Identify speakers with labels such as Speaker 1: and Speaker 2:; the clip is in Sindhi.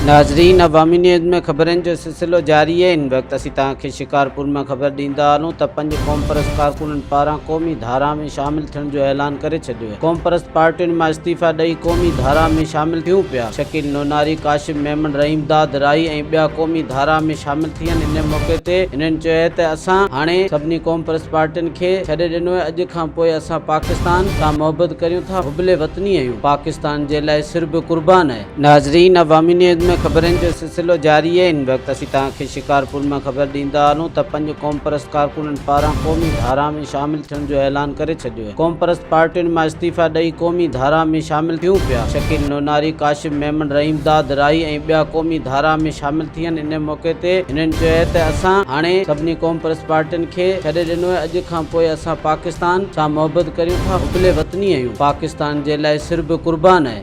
Speaker 1: ناظرين عوامي نيوز ۾ خبرن جو سلسلو جاري آهي هن وقت اسين توهان کي شڪارپور مان خبر ڏيندا هلون ته پنج قومپرست ڪارڪنن پاران قومي ڌارا ۾ شامل ٿيڻ جو اعلان ڪري ڇڏيو آهي قومپرست پارٽين مان استعيفا ڏئي قومي ڌارا ۾ شامل ٿيون پيا شڪيل نوناري ڪاشف ميمڻ رحيم داد راهي ۽ ٻيا قومي ڌارا ۾ شامل ٿين ان موقعي تي هنن چيو آهي ته اسان هاڻي سڀني قومپرست پارٽين کي ڇڏي ڏنو آهي اڄ کان پوء اسان پاڪستان سان محبت ڪريون ٿا حبل وطني آهيون پاڪستان جي لاء سر به قربان آهي. ناظرين عوامي نيوز ۾ خبرن جو سلسلو جاري آهي هن وقت اسين توهان کي شڪارپور مان خبر ڏيندا هلون ته پنج قومپرست ڪارڪنن پاران قومي ڌارا ۾ شامل ٿيڻ جو اعلان ڪري ڇڏيو آهي قومپرست پارٽين مان استعيفا ڏئي قومي ڌارا ۾ شامل ٿيون پيا شڪيل نوناري ڪاشف ميمڻ رحيم داد راهي ۽ ٻيا قومي ڌارا ۾ شامل ٿين ان موقعي تي هنن چيو آهي ته اسان هاڻي سڀني قومپرست پارٽين کي ڇڏي ڏنو آهي اڄ کان پوء اسان پاڪستان سان محبت ڪريون ٿا حبل وطني آهيون پاڪستان جي لاء سر به قربان آهي.